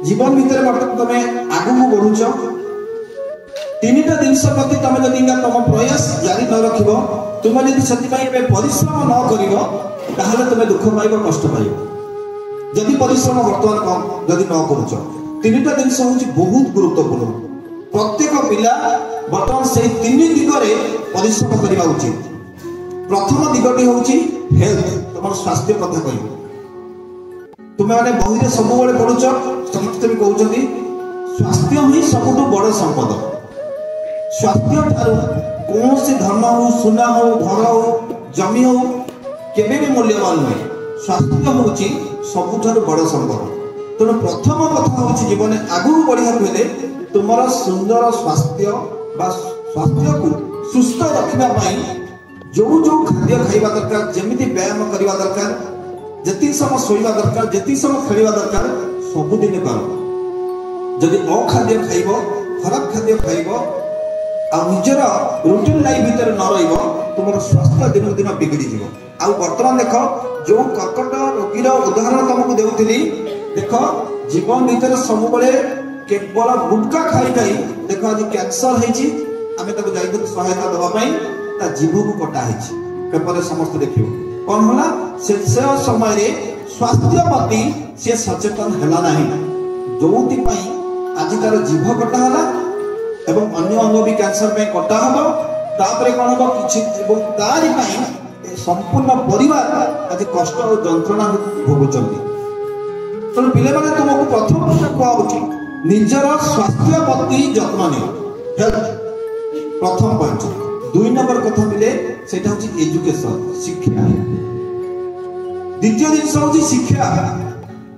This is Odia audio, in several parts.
ଜୀବନ ଭିତରେ ବର୍ତ୍ତମାନ ତମେ ଆଗକୁ ବଢୁଛ। ତିନିଟା ଜିନିଷ ପ୍ରତି ତମେ ଯଦି ତମ ପ୍ରୟାସ ଜାରି ନ ରଖିବ, ତୁମେ ଯଦି ସେଥିପାଇଁ ଏବେ ପରିଶ୍ରମ ନ କରିବ, ତାହେଲେ ତୁମେ ଦୁଃଖ ପାଇବ, କଷ୍ଟ ପାଇବ। ଯଦି ପରିଶ୍ରମ ବର୍ତ୍ତମାନ କମ ଯଦି ନ କରୁଛ, ତିନିଟା ଜିନିଷ ହେଉଛି ବହୁତ ଗୁରୁତ୍ୱପୂର୍ଣ୍ଣ। ପ୍ରତ୍ୟେକ ପିଲା ବର୍ତ୍ତମାନ ସେଇ ତିନି ଦିଗରେ ପରିଶ୍ରମ କରିବା ଉଚିତ। ପ୍ରଥମ ଦିଗଟି ହେଉଛି ହେଲ୍ଥ, ତମର ସ୍ୱାସ୍ଥ୍ୟ କଥା କହିବ। ତୁମେମାନେ ବହିରେ ସବୁବେଳେ ପଢୁଛ, ସମସ୍ତେ ବି କହୁଛନ୍ତି ସ୍ୱାସ୍ଥ୍ୟ ହିଁ ସବୁଠୁ ବଡ଼ ସମ୍ପଦ। ସ୍ୱାସ୍ଥ୍ୟ ଠାରୁ କୌଣସି ଧନ ହଉ, ସୁନା ହଉ, ଘର ହଉ, ଜମି ହଉ, କେବେ ବି ମୂଲ୍ୟବାନ ନୁହେଁ। ସ୍ୱାସ୍ଥ୍ୟ ହେଉଛି ସବୁଠାରୁ ବଡ଼ ସମ୍ପଦ। ତେଣୁ ପ୍ରଥମ କଥା ହେଉଛି ଜୀବନରେ ଆଗକୁ ବଢ଼ିବାକୁ ହେଲେ ତୁମର ସୁନ୍ଦର ସ୍ୱାସ୍ଥ୍ୟ ବା ସ୍ୱାସ୍ଥ୍ୟକୁ ସୁସ୍ଥ ରଖିବା ପାଇଁ ଯୋଉ ଯୋଉ ଖାଦ୍ୟ ଖାଇବା ଦରକାର, ଯେମିତି ବ୍ୟାୟାମ କରିବା ଦରକାର, ଯେତିକି ସମୟ ଶୋଇବା ଦରକାର, ଯେତିକି ସମୟ ଖେଳିବା ଦରକାର, ସବୁଦିନ କର। ଯଦି ଅଖାଦ୍ୟ ଖାଇବ, ଖରାପ ଖାଦ୍ୟ ଖାଇବ ଆଉ ନିଜର ରୁଟିନ୍ ଲାଇଫ୍ ଭିତରେ ନ ରହିବ, ତୁମର ସ୍ୱାସ୍ଥ୍ୟ ଦିନକୁ ଦିନ ବିଗିଡ଼ିଯିବ। ଆଉ ବର୍ତ୍ତମାନ ଦେଖ, ଯୋଉ କର୍କଟ ରୋଗୀର ଉଦାହରଣ ତମକୁ ଦେଉଥିଲି, ଦେଖ ଜୀବନ ଭିତରେ ସବୁବେଳେ କେବଳ ଗୁଟକା ଖାଇ ଖାଇ ଦେଖ ଆଜି କ୍ୟାନ୍ସର ହେଇଛି। ଆମେ ତାକୁ ଯାଇଥିଲୁ ସହାୟତା ଦେବା ପାଇଁ, ତା ଜିଭକୁ କଟା ହେଇଛି। ପେପରରେ ସମସ୍ତେ ଦେଖିବ କଣ ହେଲା। ଶେଷ ସମୟରେ ସ୍ୱାସ୍ଥ୍ୟ ପ୍ରତି ସିଏ ସଚେତନ ହେଲା ନାହିଁ, ଯୋଉଥିପାଇଁ ଆଜି ତାର ଜିଭ କଟା ହେଲା ଏବଂ ଅନ୍ୟ ଅଙ୍ଗ ବି କ୍ୟାନ୍ସର ପାଇଁ କଟା ହବ। ତାପରେ କଣ ହବ କିଛି, ଏବଂ ତାରି ପାଇଁ ସମ୍ପୂର୍ଣ୍ଣ ପରିବାର ଆଜି କଷ୍ଟ ଓ ଯନ୍ତ୍ରଣା ଭୋଗୁଛନ୍ତି। ତେଣୁ ପିଲାମାନେ, ତୁମକୁ ପ୍ରଥମ କଥା କୁହାହଉଛି ନିଜର ସ୍ୱାସ୍ଥ୍ୟ ପ୍ରତି ଯତ୍ନ ନିଅ, ହେଲ୍ଥ ପ୍ରଥମ ପଏଣ୍ଟ। ଦୁଇ ନମ୍ବର କଥା ପିଲେ, ସେଇଟା ହଉଛି ଏଜୁକେସନ, ଶିକ୍ଷା। ଦ୍ୱିତୀୟ ଜିନିଷ ହଉଛି ଶିକ୍ଷା।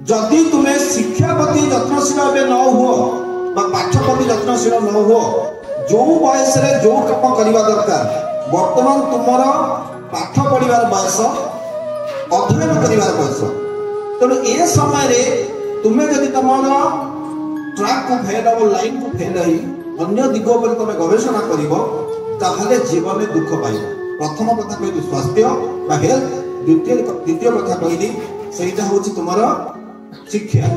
ଯଦି ତୁମେ ଶିକ୍ଷା ପ୍ରତି ଯତ୍ନଶୀଳ ଏବେ ନ ହୁଅ ବା ପାଠ ପ୍ରତି ଯତ୍ନଶୀଳ ନ ହୁଅ, ଯୋଉ ବୟସରେ ଯୋଉ କାମ କରିବା ଦରକାର, ବର୍ତ୍ତମାନ ତୁମର ପାଠ ପଢିବାର ବୟସ, ଅଧ୍ୟୟନ କରିବାର ବୟସ। ତେଣୁ ଏ ସମୟରେ ତୁମେ ଯଦି ତମର ଟ୍ରାକକୁ ଫେଲ ହବ, ଲାଇନକୁ ଫେଲ ହେଇ ଅନ୍ୟ ଦିଗ ଉପରେ ତମେ ଗବେଷଣା କରିବ, ତାହେଲେ ଜୀବନରେ ଦୁଃଖ ପାଇବ। ପ୍ରଥମ କଥା କହିଲି ସ୍ୱାସ୍ଥ୍ୟ ବା ହେଲ୍ଥ, ଦ୍ୱିତୀୟ କଥା କହିଲି ସେଇଟା ହଉଛି ତୁମର ଶିକ୍ଷା,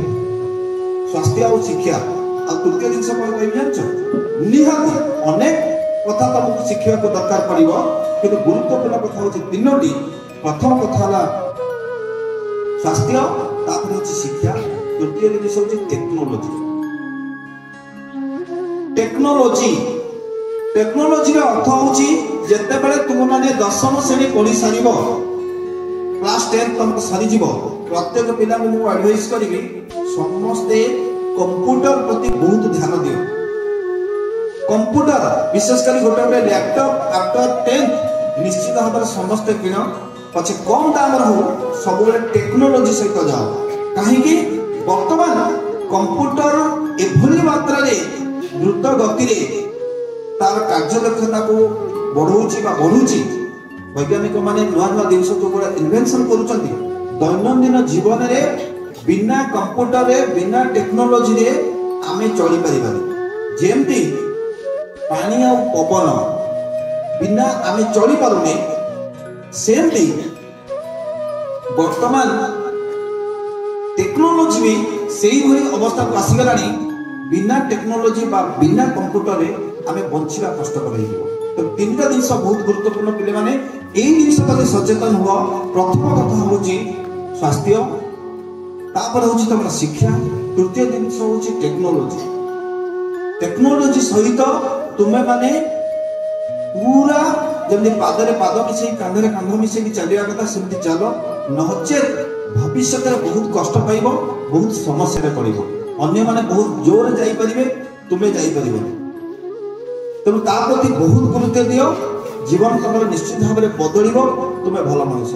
ସ୍ୱାସ୍ଥ୍ୟ ଆଉ ଶିକ୍ଷା। ଆଉ ତୃତୀୟ ଜିନିଷ କଣ କହିବି ଜାଣିଛ? ନିହାତି ଅନେକ କଥା ତମକୁ ଶିଖିବାକୁ ଦରକାର ପଡିବ, କିନ୍ତୁ ଗୁରୁତ୍ୱପୂର୍ଣ୍ଣ କଥା ହଉଛି ତିନୋଟି। ପ୍ରଥମ କଥା ହେଲା ସ୍ୱାସ୍ଥ୍ୟ, ତାପରେ ହଉଛି ଶିକ୍ଷା, ତୃତୀୟ ଜିନିଷ ହଉଛି ଟେକ୍ନୋଲୋଜି। ଟେକ୍ନୋଲୋଜି, ଟେକ୍ନୋଲୋଜିର ଅର୍ଥ ହଉଛି ଯେତେବେଳେ ତୁମମାନେ ଦଶମ ଶ୍ରେଣୀ ପଢି ସାରିବ, କ୍ଲାସ 10 ତମକୁ ସରିଯିବ, ପ୍ରତ୍ୟେକ ପିଲାଙ୍କୁ ମୁଁ ଆଡଭାଇସ୍ କରିବି ସମସ୍ତେ କମ୍ପ୍ୟୁଟର ପ୍ରତି ବହୁତ ଧ୍ୟାନ ଦିଅ। କମ୍ପ୍ୟୁଟର, ବିଶେଷ କରି ଗୋଟେ ଗୋଟେ ଲ୍ୟାପଟପ୍ ଆଫ୍ଟର 10th ନିଶ୍ଚିତ ଭାବରେ ସମସ୍ତେ କିଣ, ପଛେ କମ ଦାମର ହଉ, ସବୁବେଳେ ଟେକ୍ନୋଲୋଜି ସହିତ ଯାଅ। କାହିଁକି ବର୍ତ୍ତମାନ କମ୍ପ୍ୟୁଟର ଏଭଳି ମାତ୍ରାରେ ଦ୍ରୁତ ଗତିରେ ତାର କାର୍ଯ୍ୟଦକ୍ଷତାକୁ ବଢଉଛି ବା ବଢୁଛି। ବୈଜ୍ଞାନିକ ମାନେ ନୂଆ ନୂଆ ଜିନିଷ ଯୋଉଗୁଡ଼ା ଇନଭେନସନ କରୁଛନ୍ତି, ଦୈନନ୍ଦିନ ଜୀବନରେ ବିନା କମ୍ପ୍ୟୁଟରରେ, ବିନା ଟେକ୍ନୋଲୋଜିରେ ଆମେ ଚଳିପାରିବାନି। ଯେମିତି ପାଣି ଆଉ ପବନ ବିନା ଆମେ ଚଳିପାରୁନେ, ସେମିତି ବର୍ତ୍ତମାନ ଟେକ୍ନୋଲୋଜି ବି ସେଇଭଳି ଅବସ୍ଥାକୁ ଆସିଗଲାଣି। ବିନା ଟେକ୍ନୋଲୋଜି ବା ବିନା କମ୍ପ୍ୟୁଟରରେ ଆମେ ବଞ୍ଚିବା କଷ୍ଟକର ହେଇଯିବ। ତ ତିନିଟା ଜିନିଷ ବହୁତ ଗୁରୁତ୍ୱପୂର୍ଣ୍ଣ ପିଲାମାନେ, ଏଇ ଜିନିଷ ପ୍ରତି ସଚେତନ ହୁଅ। ପ୍ରଥମ କଥା ହଉଛି ସ୍ୱାସ୍ଥ୍ୟ, ତାପରେ ହଉଛି ତମର ଶିକ୍ଷା, ତୃତୀୟ ଜିନିଷ ହଉଛି ଟେକ୍ନୋଲୋଜି। ଟେକ୍ନୋଲୋଜି ସହିତ ତୁମେ ମାନେ ପୁରା ଯେମିତି ପାଦରେ ପାଦ ମିଶେଇ କାନ୍ଧରେ କାନ୍ଧ ମିଶେଇକି ଚାଲିବା କଥା ସେମିତି ଚାଲ, ନଚେତ ଭବିଷ୍ୟତରେ ବହୁତ କଷ୍ଟ ପାଇବ, ବହୁତ ସମସ୍ୟାରେ ପଡ଼ିବ। ଅନ୍ୟମାନେ ବହୁତ ଜୋରରେ ଯାଇପାରିବେ, ତୁମେ ଯାଇପାରିବନି। ତେଣୁ ତା ପ୍ରତି ବହୁତ ଗୁରୁତ୍ୱ ଦିଅ, ଜୀବନ ତମର ନିଶ୍ଚିତ ଭାବରେ ବଦଳିବ, ତୁମେ ଭଲ ମଣିଷ।